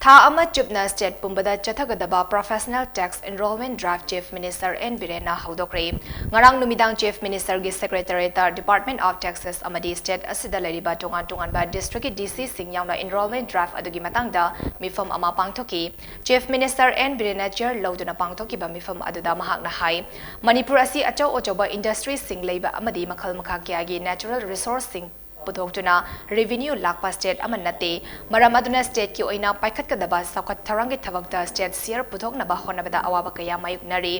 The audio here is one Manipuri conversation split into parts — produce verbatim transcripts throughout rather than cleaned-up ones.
ꯊꯥ ꯑꯃ ꯆꯨꯞꯅ state ꯄꯨꯝꯕꯗ ꯆꯠꯊꯒꯗꯕ professional tax enrollment drive Chief Minister N ꯕꯤꯔꯦꯟꯅ ꯍꯧꯗꯣꯛꯈ꯭ꯔꯦ꯫ ꯉꯔꯥꯡ ꯅꯨꯃꯤꯗꯥꯡ Chief Ministerꯒꯤ Secretariatꯇ Department of Taxes ꯑꯃꯗꯤ state ꯑꯁꯤꯗ ꯂꯩꯔꯤꯕ ꯇꯣꯉꯥꯟ ꯇꯣꯉꯥꯟꯕ districtꯀꯤ DCꯁꯤꯡ ꯌꯥꯎꯅ enrollment drive ꯑꯗꯨꯒꯤ ꯃꯇꯥꯡꯗ ꯃꯤꯐꯝ ꯑꯃ ꯄꯥꯡꯊꯣꯛꯈꯤ꯫ Chief Minister N ꯕꯤꯔꯦꯟꯅ chair ꯂꯧꯗꯨꯅ ꯄꯥꯡꯊꯣꯛꯈꯤꯕ ꯃꯤꯐꯝ ꯑꯗꯨꯗ ꯃꯍꯥꯛꯅ ꯍꯥꯏ, ꯃꯅꯤꯄꯨꯔ ꯑꯁꯤ ꯑꯆꯧ ꯑꯆꯧꯕ industryꯁꯤꯡ ꯂꯩꯕ ꯑꯃꯗꯤ ꯃꯈꯜ ꯃꯈꯥ ꯀꯌꯥꯒꯤ natural resourceꯁꯤꯡ ꯄꯨꯊꯣꯛꯇꯨꯅ revenue ꯂꯥꯛꯄ state ꯑꯃ ꯅꯠꯇꯦ꯫ ꯃꯔꯝ ꯑꯗꯨꯅ stateꯀꯤ ꯑꯣꯏꯅ ꯄꯥꯏꯈꯠꯀꯗꯕ ꯆꯥꯎꯈꯠ ꯊꯧꯔꯥꯡꯒꯤ ꯊꯕꯛꯇ state share ꯄꯨꯊꯣꯛꯅꯕ ꯍꯣꯠꯅꯕꯗ ꯑꯋꯥꯕ ꯀꯌꯥ ꯃꯥꯌꯣꯛꯅꯔꯤ꯫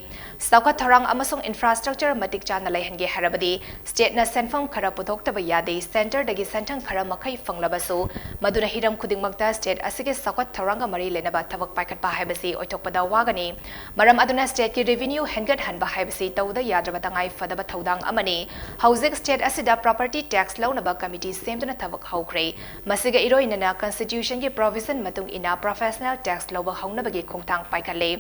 ꯆꯥꯎꯈꯠ ꯊꯧꯔꯥꯡ ꯑꯃꯁꯨꯡ infrastructure ꯃꯇꯤꯛ ꯆꯥꯅ ꯂꯩꯍꯟꯒꯦ ꯍꯥꯏꯔꯕꯗꯤ stateꯅ ꯁꯦꯟꯐꯝ ꯈꯔ ꯄꯨꯊꯣꯛꯇꯕ ꯌꯥꯗꯦ꯫ Centreꯗꯒꯤ ꯁꯦꯟꯊꯪ ꯈꯔ ꯃꯈꯩ ꯐꯪꯂꯕꯁꯨ, ꯃꯗꯨꯅ ꯍꯤꯔꯝ ꯈꯨꯗꯤꯡꯃꯛꯇ state ꯑꯁꯤꯒꯤ ꯆꯥꯎꯈꯠ ꯊꯧꯔꯥꯡꯒ ꯃꯔꯤ ꯂꯩꯅꯕ ꯊꯕꯛ ꯄꯥꯏꯈꯠꯄ ꯍꯥꯏꯕꯁꯤ ꯑꯣꯏꯊꯣꯛꯄꯗ ꯋꯥꯒꯅꯤ꯫ ꯃꯔꯝ ꯑꯗꯨꯅ stateꯀꯤ revenue ꯍꯦꯟꯒꯠꯍꯟꯕ ꯍꯥꯏꯕꯁꯤ ꯇꯧꯗ ꯌꯥꯗ꯭ꯔꯕ ꯇꯉꯥꯏ ꯐꯗꯕ ꯊꯧꯗꯥꯡ ꯑꯃꯅꯤ꯫ ꯍꯧꯖꯤꯛ state ꯑꯁꯤꯗ property tax ꯂꯧꯅꯕ committee ꯁꯦꯝꯗꯨꯅ ꯊꯕꯛ ꯍꯧꯈ꯭ꯔꯦ꯫ ꯃꯁꯤꯒ ꯏꯔꯣꯏꯅꯅ constitutionꯒꯤ provision ꯃꯇꯨꯡ ꯏꯟꯅ professional tax ꯂꯧꯕ ꯍꯧꯅꯕꯒꯤ ꯈꯣꯡꯊꯥꯡ ꯄꯥꯏꯈꯠꯂꯦ꯫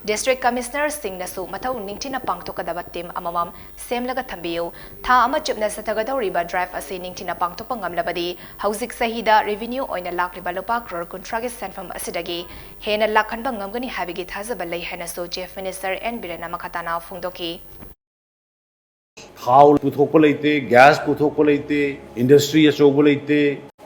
District Commissionerꯁꯤꯡꯅꯁꯨ ꯃꯊꯧ ꯅꯤꯡꯊꯤꯅ ꯄꯥꯡꯊꯣꯛꯀꯗꯕ team ꯑꯃꯃꯝ ꯁꯦꯝꯂꯒ ꯊꯝꯕꯤꯌꯨ꯫ ꯊꯥ ꯑꯃ ꯆꯨꯞꯅ ꯆꯠꯊꯒꯗꯧꯔꯤꯕ drive ꯑꯁꯤ ꯅꯤꯡꯊꯤꯅ ꯄꯥꯡꯊꯣꯛꯄ ꯉꯝꯂꯕꯗꯤ, ꯍꯧꯖꯤꯛ ꯆꯍꯤꯗ revenue ꯑꯣꯏꯅ ꯂꯥꯛꯂꯤꯕ ꯂꯨꯄꯥ crore ꯀꯨꯟꯊ꯭ꯔꯥꯒꯤ ꯁꯦꯟꯐꯝ ꯑꯁꯤꯗꯒꯤ ꯍꯦꯟꯅ ꯂꯥꯛꯍꯟꯕ ꯉꯝꯒꯅꯤ ꯍꯥꯏꯕꯒꯤ ꯊꯥꯖꯕ ꯂꯩ ꯍꯥꯏꯅꯁꯨ Chief Minister N ꯕꯤꯔꯦꯟꯅ ꯃꯈꯥ ꯇꯥꯅ ꯐꯣꯡꯗꯣꯛꯈꯤ꯫ ꯊꯥꯎ ꯄꯨꯊꯣꯛꯄ ꯂꯩꯇꯦ, gas ꯄꯨꯊꯣꯛꯄ ꯂꯩꯇꯦ, industry ꯑꯆꯧꯕ ꯂꯩꯇꯦ꯫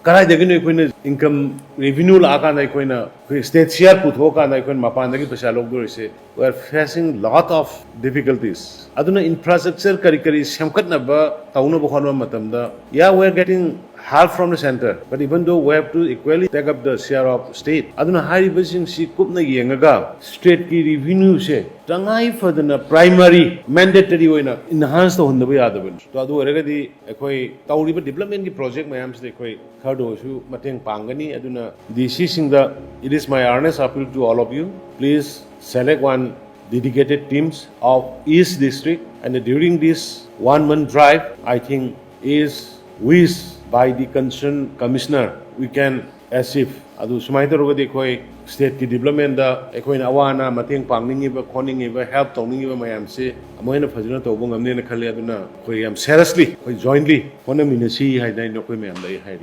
ꯀꯗꯥꯏꯗꯒꯤꯅꯣ ꯑꯩꯈꯣꯏꯅ income, revenue ꯂꯥꯛꯑꯀꯥꯟꯗ ꯑꯩꯈꯣꯏꯅ, ꯑꯩꯈꯣꯏ state share ꯄꯨꯊꯣꯛꯑꯀꯥꯟꯗ ꯑꯩꯈꯣꯏꯅ ꯃꯄꯥꯟꯗꯒꯤ ꯄꯩꯁꯥ ꯂꯧꯗꯣꯔꯤꯁꯦ? We are facing lot of difficulties. ꯑꯗꯨꯅ infrastructure ꯀꯔꯤ ꯀꯔꯤ ꯁꯦꯝꯒꯠꯅꯕ ꯇꯧꯅꯕ ꯍꯣꯠꯅꯕ ꯃꯇꯝꯗ, yeah, we are getting help from the centre, but even though we have to equally take up the share of state. ꯑꯗꯨꯅ ꯍꯥꯏꯔꯤꯕꯁꯤꯡꯁꯤ ꯀꯨꯞꯅ ꯌꯦꯡꯉꯒ stateꯀꯤ revenueꯁꯦ ꯇꯉꯥꯏ ꯐꯗꯅ primary mandatory ꯑꯣꯏꯅ enhance ꯇꯧꯍꯟꯗꯕ ꯌꯥꯗꯕꯅꯤ꯫ ꯑꯗꯨ ꯑꯣꯏꯔꯒꯗꯤ ꯑꯩꯈꯣꯏ ꯇꯧꯔꯤꯕ developmentꯀꯤ project ꯃꯌꯥꯝꯁꯤꯗ ꯑꯩꯈꯣꯏ ꯈꯔꯗ ꯑꯣꯏꯔꯁꯨ ꯃꯇꯦꯡ ꯄꯥꯡꯒꯅꯤ꯫ ꯑꯗꯨꯅ DCꯁꯤꯡꯗ, it is my earnest appeal to all of you, please select one dedicated teams of each district, and during this one month drive, I think is wished by the concerned commissioner, we can achieve. ꯑꯗꯨ ꯁꯨꯃꯥꯏꯅ ꯇꯧꯔꯒꯗꯤ ꯑꯩꯈꯣꯏ stateꯀꯤ developmentꯇ ꯑꯩꯈꯣꯏꯅ ꯑꯋꯥ ꯑꯅꯥ ꯃꯇꯦꯡ ꯄꯥꯡꯅꯤꯡꯉꯤꯕ, ꯈꯣꯠꯅꯤꯡꯉꯤꯕ, help ꯇꯧꯅꯤꯡꯉꯤꯕ ꯃꯌꯥꯝꯁꯦ ꯑꯃꯨꯛ ꯍꯦꯟꯅ ꯐꯖꯅ ꯇꯧꯕ ꯉꯝꯅꯦꯅ ꯈꯜꯂꯤ꯫ ꯑꯗꯨꯅ ꯑꯩꯈꯣꯏ ꯌꯥꯝ seriously, ꯑꯩꯈꯣꯏ jointly ꯍꯣꯠꯅꯃꯤꯟꯅꯁꯤ ꯍꯥꯏꯅ ꯑꯩꯅ ꯅꯈꯣꯏ ꯃꯌꯥꯝꯗ ꯑꯩ ꯍꯥꯏꯔꯤ꯫